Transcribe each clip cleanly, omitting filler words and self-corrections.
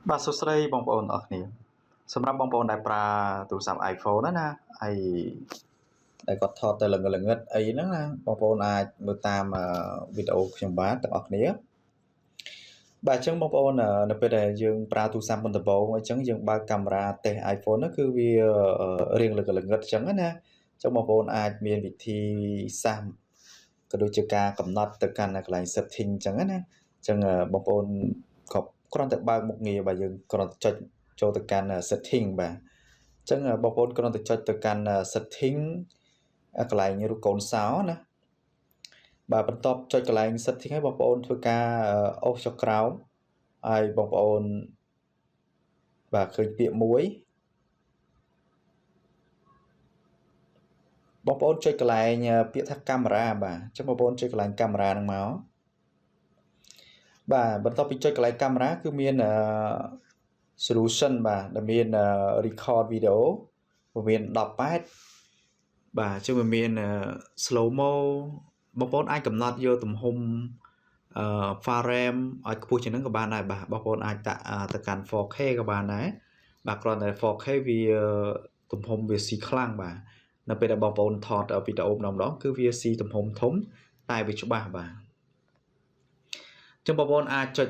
បាទសួស្តីបងប្អូនទាំងអស់គ្នាសម្រាប់បងប្អូនដែលប្រើទូរស័ព្ទ iPhone ណាណាហើយដែលគាត់ថតទៅល្ងឹតអីហ្នឹងណាបងប្អូនអាចមើលតាមវីដេអូខ្ញុំបានទាំងអស់គ្នាបាទអញ្ចឹងបងប្អូននៅពេលដែលយើងប្រើទូរស័ព្ទមុនដំបូងអញ្ចឹងយើងបើកកាមេរ៉ាតេស្ត iPhone ហ្នឹងគឺវារៀងល្ងឹតអញ្ចឹងណាអញ្ចឹងបងប្អូនអាចមានវិធីសាស្ត្រក៏ដូចជាការកំណត់ទៅកាន់កន្លែង setting អញ្ចឹងណាអញ្ចឹងបងប្អូនក៏គ្រាន់តែបើកមុខងារបាទយើងគ្រាន់តែចុចចូលទៅកាន់ setting បាទអញ្ចឹងបងប្អូនគ្រាន់តែចុចទៅកាន់ setting កន្លែងរូបកូនសោណាបាទបន្ទាប់ចុចកន្លែង setting ហើយបងប្អូនធ្វើការអូសចុះក្រោមហើយបងប្អូនបាទឃើញពាក្យមួយបងប្អូនចុចកន្លែងពាក្យថាកាមេរ៉ាបាទអញ្ចឹងបងប្អូនចុចកន្លែងកាមេរ៉ាហ្នឹងមកបាទបន្ទាប់ពីចុចកន្លែងកាមេរ៉ាគឺមាន solution បាទដែលមាន record video មាន18បាទអញ្ចឹងវាមាន slow mo បងប្អូនអាចកំណត់យកទំហំអឺ frame ឲ្យខ្ពស់ជាងហ្នឹងក៏បានដែរបាទបងប្អូនអាចដាក់ទៅកាន់ 4K ក៏បានដែរបាទគ្រាន់តែ 4K វាទំហំវាស៊ីខ្លាំងបាទនៅពេលដែលបងប្អូនថតវីដេអូម្ដងម្ដងគឺវាស៊ីទំហំធំតែវាច្បាស់បាទអញ្ចឹងបងប្អូនអាចចុច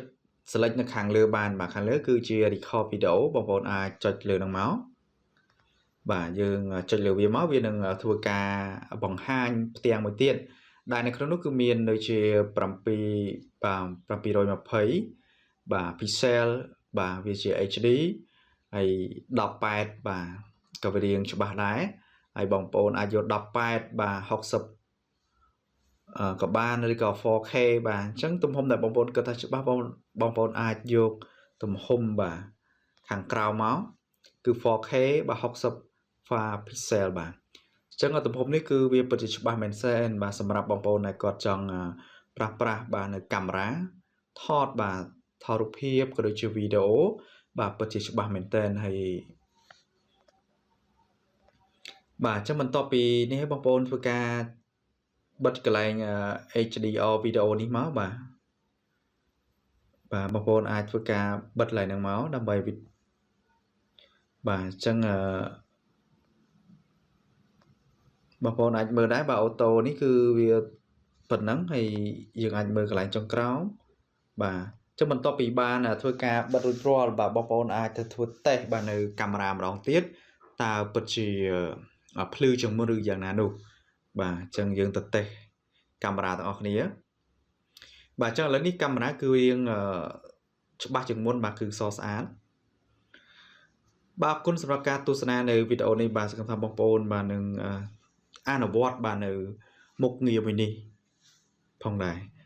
select នៅខាងលើបានបាទខាងលើគឺជា record video បងប្អូនអាចចុចលើនឹងមកបាទយើងចុចលើវាមកវានឹងធ្វើការបង្ហាញផ្ទាំងមួយទៀតដែលនៅក្នុងនោះគឺមានដូចជា7បាទ720បាទ pixel បាទវាជា HD ហើយ18បាទក៏វារៀងច្បាស់ដែរហើយបងប្អូនអាចយក18បាទ60ក៏បានឬក៏ 4K បាទអញ្ចឹងទំហំដែលបងប្អូនគិតថាច្បាស់បងបងប្អូនអាចយកទំហំបាទខាងក្រៅមកគឺ 4K បាទ60 pixel បាទអញ្ចឹងទំហំនេះគឺវាពិតជាច្បាស់មែនទែនបាទសម្រាប់បងប្អូនដែលគាត់ចង់ប្រាស់ប្រាស់បាទនៅកាមេរ៉ាថតបាទថតរូបភាពក៏ដូចជាវីដេអូបាទពិតជាច្បាស់មែនទែនហើយបាទអញ្ចឹងបន្ទាប់ពីនេះឲ្យបងប្អូនធ្វើការបិទកន្លែង HDR វីដេអូនេះមកបាទបាទបងប្អូនអាចធ្វើការបិទកន្លែងហ្នឹងមកដើម្បីបាទអញ្ចឹងបងប្អូនអាចមើលដែរបាទ auto នេះគឺវាប៉ុណ្ណឹងហើយយើងអាចមើលកន្លែងចុងក្រោមបាទអញ្ចឹងបន្ទាប់ពីបានធ្វើការបិទរួចរាល់បាទបងប្អូនអាចទៅធ្វើតេស្តបាទនៅកាមេរ៉ាម្ដងទៀតតើពិតជាភ្លឺជាងមុនឬយ៉ាងណានោះបាទអញ្ចឹងយើងទៅតេស្តកាមេរ៉ាទាំងអស់គ្នាបាទអញ្ចឹងឥឡូវនេះកាមេរ៉ាគឺរៀងច្បាស់ជាងមុនបាទគឺសស្អាតបាទអរគុណសម្រាប់ការទស្សនានៅវីដេអូនេះបាទសង្ឃឹមថាបងប្អូនបាទនឹងអនុវត្តបាទនៅមុខងារមួយនេះផងដែរ។